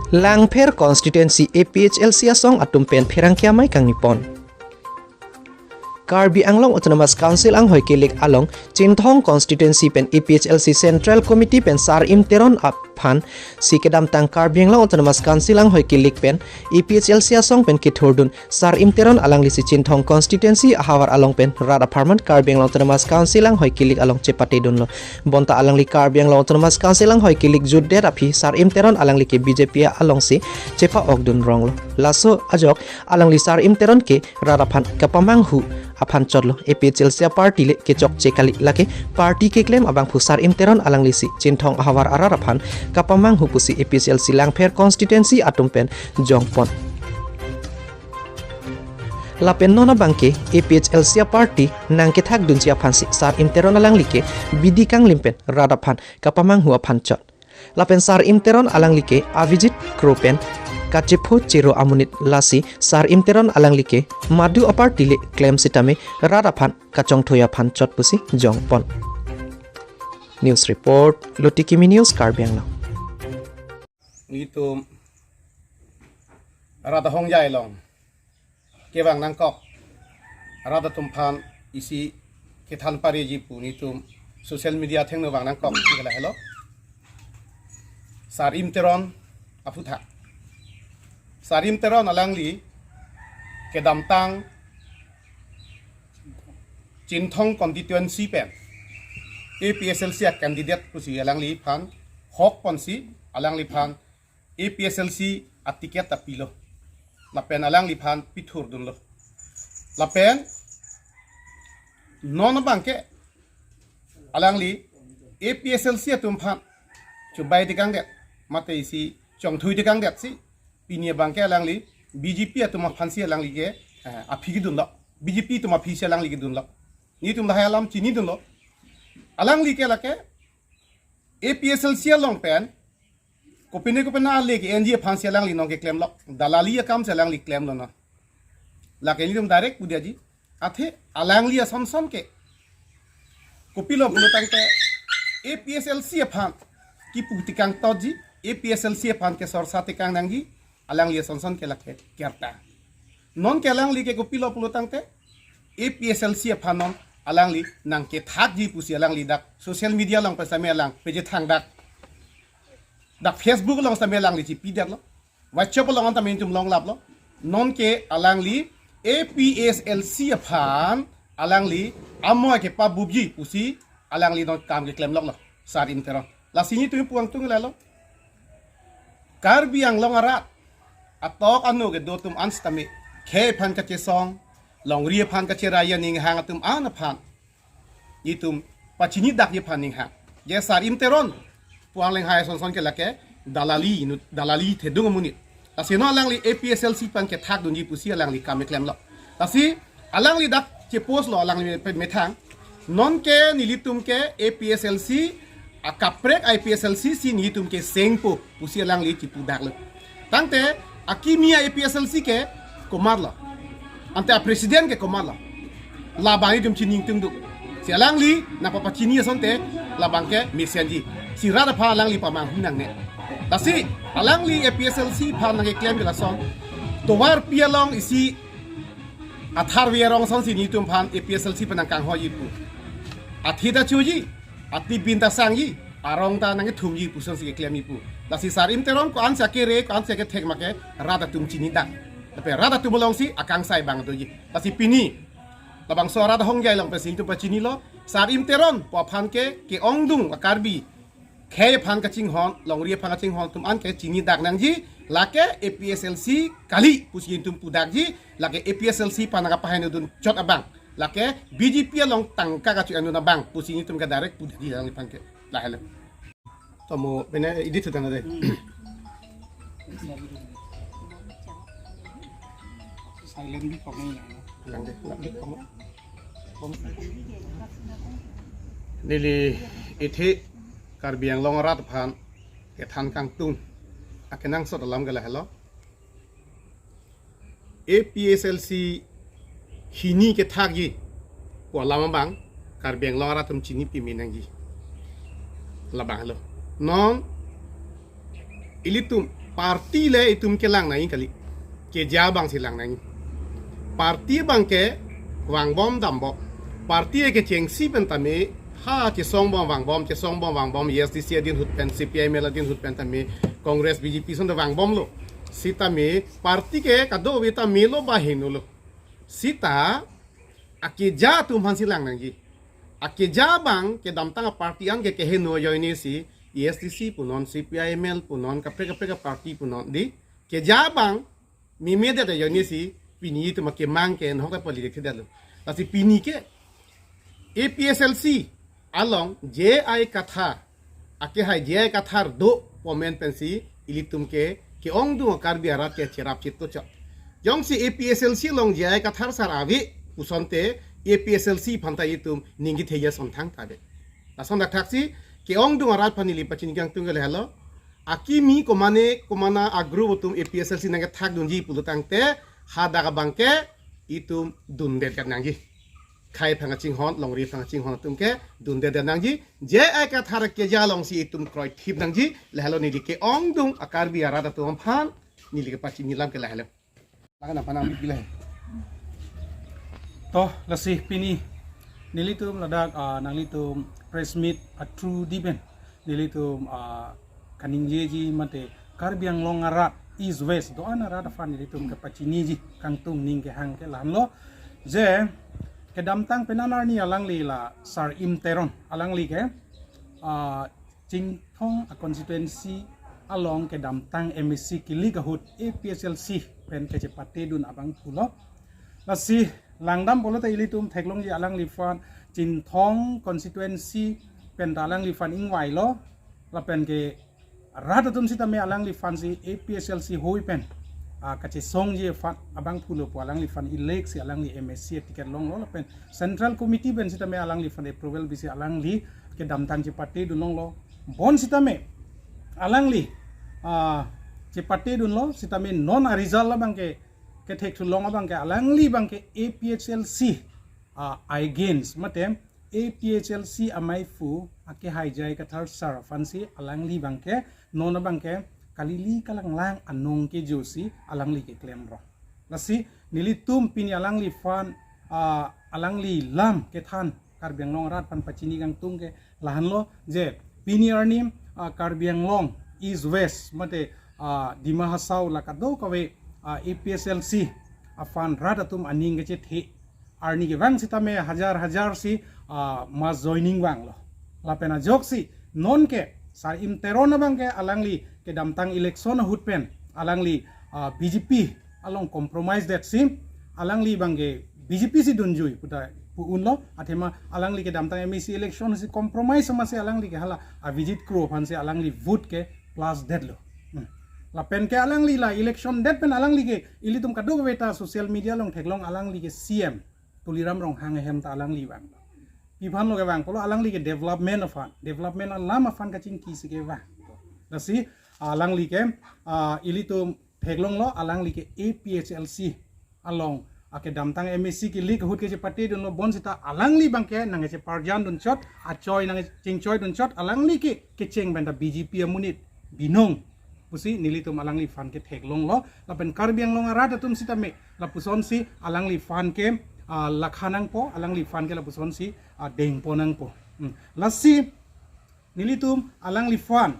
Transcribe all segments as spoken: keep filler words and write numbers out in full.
Langpher Constituency A P H L C asong atum pen pherangke amei kangni pon. Karbi Anglong Autonomous Council anghoi kelik along Chinthong Constituency pen A P H L C Central Committee pen Sarim Teron aphan si kedamtang Karbi Anglong Autonomous Council anghoi kelik pen A P H L C asong pen kethurdun Sarim Teron alangli si Chinthong Constituency ahavar along pen rat apharman Karbi Anglong Autonomous Council anghoi kelik along chepatedunlo. Bonta alangli Karbi Anglong Autonomous Council anghoi kelik jutdet aphi Sarim Teron alangli ke B J P along si chepa-okdun ronglo. Laso ajok alangli Sarim Teron ke rat aphan kapamanghu aphan chotlo. A P H L C party le kechokche kali, lake party keklem abangphu Sarim Teron alangli si Chinthong ahavar arat aphan kapamanghu pusi A P H L C Langpher Constituency atum pen jongpon. Lapen non abangke A P H L C party nangkethakdunji aphan si Sarim Teron alangli ke bidi kanglim pen rat aphan kapamanghu aphan chot. Lapen Sarim Teron alangli ke Avijit Kro pen kachepho chero amonit, lasi Sarim Teron alangli ke madu aparty le klem sitame rat aphan kachongthoi aphan chot pusi jongpon. News report, Luti Kimi News, Karbi Anglong. Nelitum rat ahongjai along kevang nangkok, rat atum aphan isi kethan pareji pu nelitum social media athengno vang nangkok, isi ke lahelo. Sarim Teron aphuthak. Sarim Teron alangli kedamtang Chinthong constituency pen A P H L C a candidate pusi alangliphan hok ponsi alangliphan A P H L C a ticket ta pilo. Lapen alangliphan pithurdunlo. Lapen non abangke alangli A P H L C atum aphan chubai tekangdet, mate isi chongthui tekangdet si, pini abangke alangli B J P atum aphan si alangli ke, eh, aphi kedunlo. B J P atum aphi si alangli kedunlo. Nelitum lahai alam chinidunlo. Alangli ke lake A P H L C along pen kopine kopine ale ke-enji aphan si alangli nangkeklemlo. Dalali akam si alangli klemlo na. Lake nelitum direct pudetji. Athe alangli asonson ke kopilo pulo tangte A P H L C aphan kipu tekang totji, A P H L C aphan kesorsa tekang nangji, alangli asonson ke lake kerta. Non ke alangli ke kopilo pulo tangte A P H L C aphan non alangli nangkethakji pusi alangli dak social media along pen sitame alang pejethang dak. Dak Facebook along sitame alangli chipidetlo. WhatsApp along an tame nelitum longlaplo. Non ke alangli A P H L C aphan alangli amo kepabupji pusi alangli non kam keklemloklo. Sarim Teron. Lasi nelitum puang tung lalo. Karbi Anglong arat atok anu kedo atum an sitame khei aphan kachesong, longri aphan kacherai aning hang atum an aphan nelitum pachini dakji aphan ning hang. Je Sarim Teron puang lenghai asonson ke lake dalali inut, dalali thedung amonit. Lasi non alangli A P H L C aphan kethakdunji pusi alangli kam keklemlo. Lasi alangli dak chepostlo alangli pe methang. Non ke nelitum ke A P H L C, akaprek A P H L C si nelitum ke sengpo pusi alangli chipudaklo. Tangte akimi A P H L C ke komatlo? Ante a president ke komatlo? Labang nelitum chini ingtungduk. Si alangli nangpapachini asonte labang ke mesenji. Si rat aphan alangli pamanghu nangne. Lasi alangli A P H L C aphan nangkeklem ke lason. Tovarpi along isi atharve arong asonsi nelitum aphan A P H L C aphan nangkanghoi pu. Athi ta choji, atibin ta sangji, arong ta nangkethumji pu asonsi keklemji pu. Lasi Sarim Teron ko-an si akere, ko-an si akethek make rat atum chini dak. Tapi rat atum alongsi akangsai abang doji. Lasi pini labangso rat ahongjai along pensi nelitum pachinilo. Sarim Teron pu aphan ke ke-ongdung a Karbi khei aphan kachinghon, longri aphan kachinghon atum an ke chini dak nangji, lake A P H L C kali pusi nelitum pudakji, lake A P H L C aphan nangkapahainodun chot abang, lake B J P along tangka kacho-endun abang pusi nelitum ke direct pudakji alangliphan ke. Lahelo. Tomo pine edit thutang de. Silent bi kok nang. Yang de, nak bi kok. Neli ithi Karbi Anglong arat aphan kethan kangtung akenangsot alam ke lahelo. A P H L C hini kethakji pu alam abang Karbi Anglong arat atum chini pime nangji. Labang lo. Non ilitum Party le itum kelang nangji kali. Keja abang si lang nangji. Party abang ke vangbom dambom. Party ke chengsi pen tame, ha chesong bom vangbom, chesong bom vangbom, A S D C adin ahut pen, C P I M L adin ahut pen tame, Congress, B J P ason ta vangbomlo. Sitame party ke kadokave ta melo ba hingno lo. Sita akeja atum aphan si lang nangji. Akeja abang kedamtang aparty an ke kehingno ajoine si A S D C punon, C P I M L punon, kaprek kaprek aparty punon, dei. Keja abang memedet ajoine si pini itum akemang ke nahok ke politik thedetlo. Lasi pini ke A P H L C along J I Kathar, akehai J I Kathar do pu amen pensi ilitum ke ke-ongdung a-Karbi arat ke cherap chito chot. Jongsi A P H L C along J I Kathar sir ave puson te, A P H L C aphan ta itum ning kethe ason thangta ave. Lason thakthak si ke-ongdung arat aphan neli pachini kangtung ke lahelo. Akimi komane komana a-group atum A P H L C nangkethak dunji pulo tangte, hadak abang ke itum dundet nangji. Khei aphan kachinghon, longri aphan kachinghon atum ke dundet nangji. J I Kathar keja along si itum kroithip nangji. Lahelo neli ke-ongdung a-Karbi arat atum aphan neli kepachini alam ke lahelo. Lakan aphan nang bit lahelo. To, lasi pini nelitum ladak, ah, nanglitum press meet a-through di pen nelitum, ah, kaningjeji mate Karbi Anglong arat East West do-an arat aphan nelitum kepachiniji kangtung ning kehang ke lahenlo, je kedamtang penan arni alangli la Sar-im Teron, alangli ke, ah, Chinthong a-constituency along kedamtang M A C kilik ahut A P H L C pen kachepatedun abangphulo. Lasi langdam pulote ilitum theklongji alangliphan Chinthong constituency pen ta alangliphan ingvailo. Lapen ke rat atum sitame alangliphan si A P H L C hoi pen, ah, kachesongji aphan abangphulo pu alangliphan elect si alangli M A C ticket longlo, lapen Central Committee pen sitame alangliphan approval bisi alangli kedamtang chepatedun longlo. Bonsitame alangli, ah, chepatedunlo, sitame non a-result abang ke kethekthulong abang ke alangli abang ke A P H L C, ah, against mate A P H L C amaiphu akehai J I Kathar sir aphan si alangli abang ke non abang ke kalili kalanglang anong kejo si alangli keklemrong. Lasi nelitum pini alangliphan, ah, alangli lam kethan Karbi Anglong arat aphan pachini kangtung ke lahenlo, je pini arni, ah, Karbi Anglong East West mate, ah, Dima Hasao la kadokave, ah, A P H L C aphan rat atum aning kechethe arni kevang sitame hajar hajar si, ah, mass joining vanglo. Lapen ajoksi non ke Sar-im Teron abang ke alangli kedamtang election ahut pen alangli, ah, B J P along compromise det si alangli abang ke B J P si dunjui puta pu-unlo, athema alangli kedamtang M A C election si compromise ma si alangli ke hala Abhijit Kro aphan si alangli vote ke plus detlo. Hmm. Lapen ke alangli la election det pen alangli ke ilitum kadokave ta social media along theklong alangli ke C M Tuliram Ronghang ahem ta alangli vang. Pi aphanlo kevang pulo alangli ke development aphan, development alam aphan kachingki si kevang. Lasi alangli ke, ah, ilitum theklonglo alangli ke A P H L C along akedamtang M A C kilik ahut kechepatedunlo, bonsita alangli abang ke nangkecheparjandun chot, achoi nangkechingchoidun chot, alangli ke kecheng pen ta B J P amonit binong pusi nelitum alangliphan ke theklonglo. Lapen Karbi Anglong arat atum sitame lapuson si alangliphan ke, ah, lakha nangpo, alangliphan ke lapuson si, ah, dengpon nangpo. Hmm. Lasi nelitum alangliphan,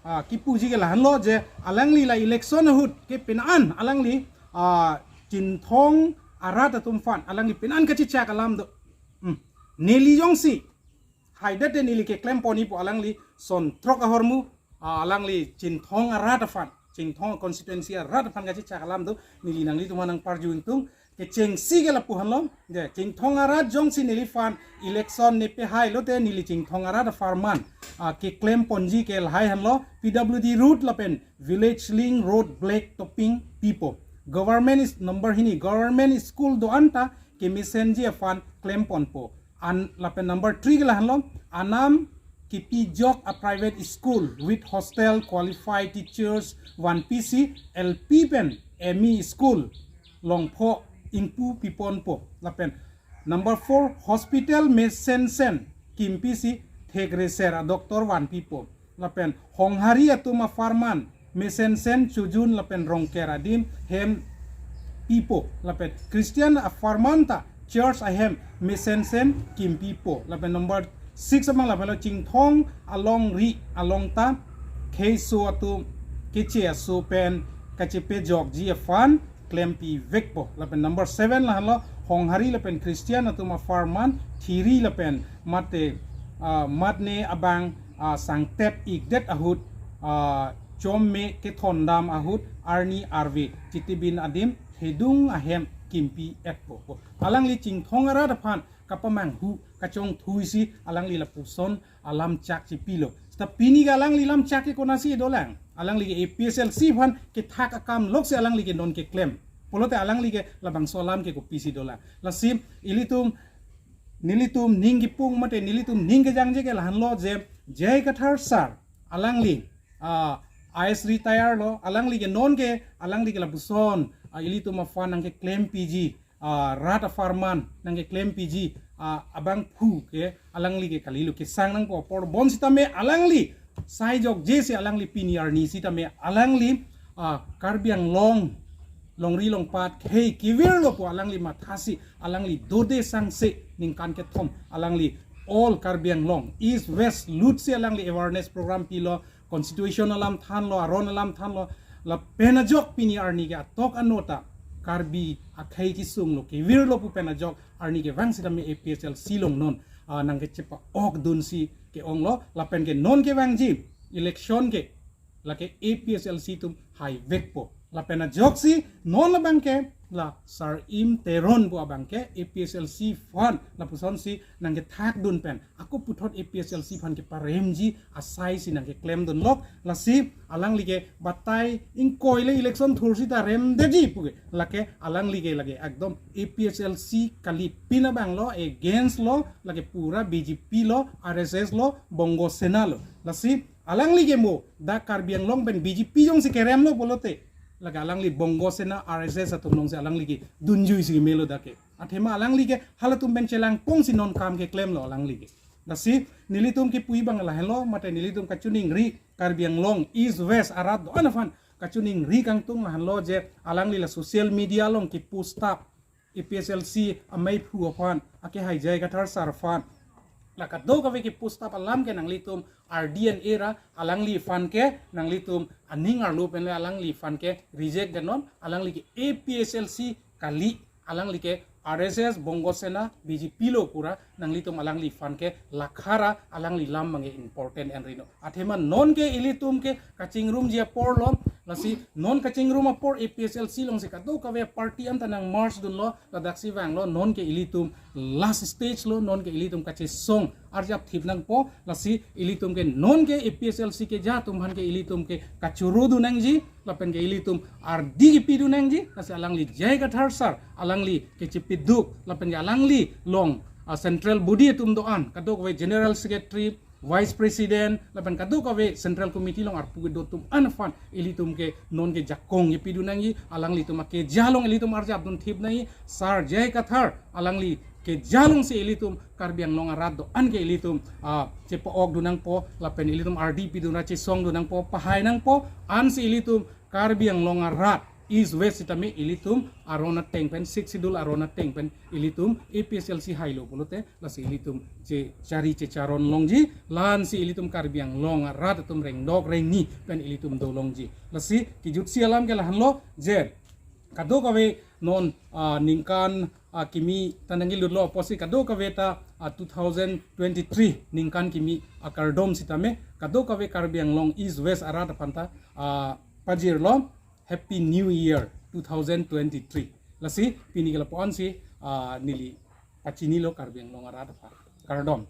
ah, kipuji ke lahenlo, je alangli la election ahut ke penan alangli, ah, Chinthong arat atum aphan alangli penan kachechak alam do. Hmm. Neli jongsi haidet te neli keklempon-i pu alangli son throk ahormu, ah, alangli Chinthong arat aphan, Chinthong constituency arat aphan kachechak alam do, neli nanglitum aphan nangparju ingtung, kechengsi ke lapu henlo, je Chinthong arat jongsi neliphan election nepehailo te neli Chinthong arat apharman, ah, keklemponji ke lahai henlo, P W D road lapen village link road black topping pipo. Government is number hini, government school do-an ta kemesenji aphan klemponpo. An lapen number three ke lahenlo, anam kepijok a-private school with hostel, qualified teachers vanpisi L P pen M E school longpho ingpu piponpo. Lapen number four, hospital mesensen kimpisi thekreser a-doctor vanpipo. Lapen honghari atum apharman mesensen chojun lapen Rongker adim hem pipo lapen Christian apharman ta church ahem mesensen kimpipo lapen number six abang lapen lo Chinthong alongri along ta kheiso atum keche aso pen kachepejokji aphan klempivekpo. Lapen number seven lahenlo Honghari lapen Christian atum apharman thiri lapen mate, ah, matne abang, ah, sangtet ikdet ahut, ah, chomme kethondam ahut arni arve chitibin adim hedung ahem kimpi-etpo. Alangli Chinthong arat aphan kapamanghu kachongthuisi alangli lapuson alam chak chipilo. Seta pini ke alangli lam chak ke konatsi dolang. Alangli ke A P H L C aphan kethak akam loksi alangli ke non keklem. Pulote alangli ke labangso alam ke kopisi dolang. Lasi ilitum, nelitum ning kipung mate nelitum ning kejangje ke lahenlo je J I Kathar sir alangli, ah, I A S retire lo, alangli ke non ke, alangli ke lapuson, ah, ilitum aphan nangkeklempiji, ah, rat apharman nangkeklempiji, ah, abangphu ke alangli ke kalilo, kesang nangpo apor bom sitame alangli saijokjesi alangli pini arni sitame alangli, ah, Karbi Anglong longri longpat khei kevirlo pu alangli mathasi alangli dode sangse ningkan kethom alangli all Karbi Anglong East West lutsi alangli awareness program pilo, constitution alam thanlo, aron alam thanlo, lapen ajok pini arni ke atok anota Karbi akhei kesunglo kevirlo pu pen ajok arni kevang sitame A P H L C along non, ah, nangkechepa-okdunsi ke-onglo lapen ke non kevangji election ke lake A P H L C atum haivekpo. Lapen ajoksi non labang ke la Sar Im Teron pu abang ke A P H L C aphan lapusonsi nangkethakdun pen ako puthot A P H L C aphan keparemji asaisi nangkeklemdunlok. Lasi alangli ke batai ingkoi le election thursi ta remdetji puke, lake alangli ke lake ekdom A P H L C kali, pin abang lo, against lo, lake pura B J P lo, R S S lo, Bongo Sena lo. Lasi alangli ke mo dak Karbi Anglong pen B J P jongsi keremlo pulote lake alangli Bongo Sena, R S S atum alongsi alangli ke dunjuisi kemelo dak ke. Athema alangli ke halatum pen chelangpongsi non kam keklemlo alangli ke. Lasi nelitum kipu abang lahenlo, mate nelitum kachiningri Karbi Anglong East West arat do-an aphan kachiningri kangtung lahenlo je alangli la social media along kipu stop A P H L C ameiphu aphan, ake hai J I Kathar sir aphan, la kadokave kipu stop alam ke nanglitum R D N A ra, alangliphan ke nanglitum aning arlo penle alangliphan ke reject denon, alangli ke A P H L C kali, alangli ke R S S, Bongo Sena, B J P lo pura, nanglitum alangliphan ke lakhara, alangli lam abang ke important enrino. Athema non ke ilitum ke kachingrumji apor lo, lasi non kachingrum apor A P H L C alongsi kadokave party anta nang merge dunlo, ladaksi vanglo, non ke ilitum last stage lo, non ke ilitum kachesong arjap thip nangpo, lasi ilitum ke non ke A P H L C keja atum aphan ke ilitum ke kachoro dun nangji, lapen ke ilitum ardi kipidun nangji, lasi alangli J I Kathar sir, alangli kechepiduk, lapen ke alangli along, ah, central body atum do-an, kadokave general secretary, vice president, lapen kadokave central committee along arpu kedo atum an aphan ilitum ke non ke jakong kipidun nangji, alanglitum akeja along ilitum arjap dun thip nangji, Sar J I Kathar alangli keja alongsi ilitum Karbi Anglong arat do-an ke ilitum, ah, chepa-okdun nangpo, lapen ilitum ardi pidun ra chesongdun nangpo, pahai nangpo, ansi ilitum Karbi Anglong arat East West sitame ilitum aron ateng pen, Sixth Schedule aron ateng pen ilitum A P H L C hailo pulote, lasi ilitum che chari checharon longji, la-ansi ilitum Karbi Anglong arat atum rengdok rengni pen ilitum do longji. Lasi kejutsi alam ke lahenlo je kadokave non, ah, ningkan, ah, kimi ta nangjilutlo apotsi kadokave ta, ah, two thousand twenty-three ningkan kimi akardom sitame kadokave Karbi Anglong East West arat aphan ta, ah, pajirlo Happy New Year two thousand twenty-three. Lasi pini ke lapu-ansi, ah, neli pachinilo Karbi Anglong arat aphan. Kardom.